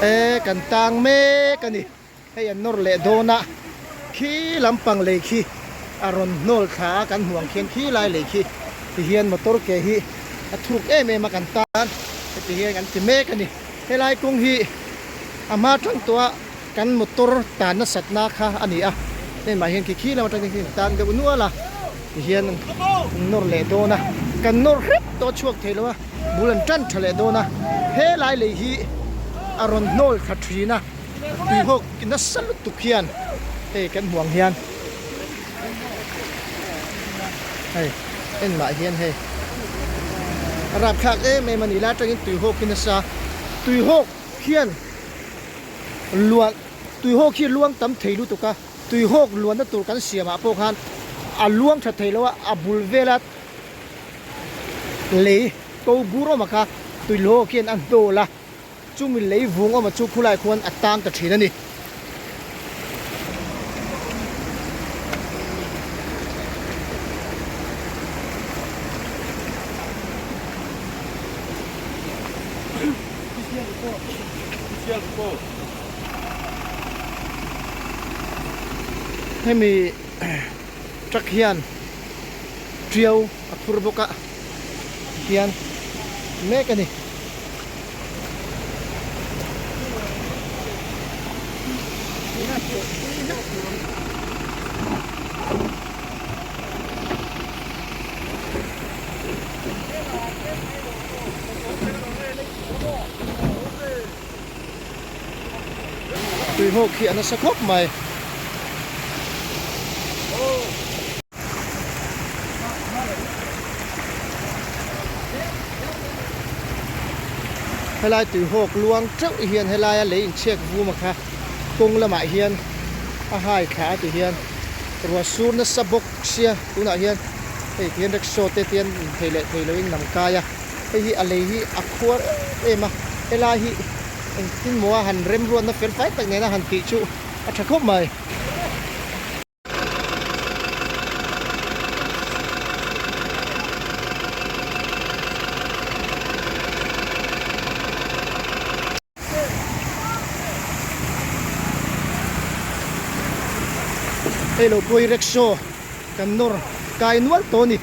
E kan tang mek a ni. Hei an nawr leh dawn a, khi lampang lei khi a rawn hnawl thla a, kan hmuh ang khian khi lai lei khi ti hian motor ke hi a thuruk em em a kan tan heti hian kan ti mek a ni. Helai kawng hi a hma tang tawh a kan motor tan nasatna kha a ni a, hengah hian khi khi lam atang hian tan deuh nual a ti hian an nawr leh dawn a, kan nawr hrep tawh a chhuak thei lo a, bul an tan tha leh dawn a, helai lei hi a rawn hnawl thla thin a. Tuihawk nasa lutuk hian hei kan hmuh ang hian hei enmah hian hei a rapthlak em em a ni lai atangin tuihawk hi nasa tuihawk hian luan tuihawk hi luang tam thei lutuk a tuihawk luanna tur kan siam ah pawh khan a luang tha thei lo a a bul vela lei ko bur awm a kha tuihawk hian a hnawl a. Chumi lei vung awma chu khulai khuan a tang ta thin a ni. Hemi truck hian tiau a phur bawk a hian mek a ni. Tuihawk hi a nasa khawp mai. Helai tuihawk luang teuh hian helaia lei inchhiak vum a kha kawng lamah hian a hai thla a ti hian ruah sur nasa bawk sia tunah hian hei ti hian rickshaw te te hian thei leh thei loin lam kai a hei hi a lei hi a khuar em em a helai hi engtin maw a han remruatna fel fai tak nena han tih chu a tha khawp mai. Hei lo pawh hi rickshaw kan nawr kai nual tawh a ni.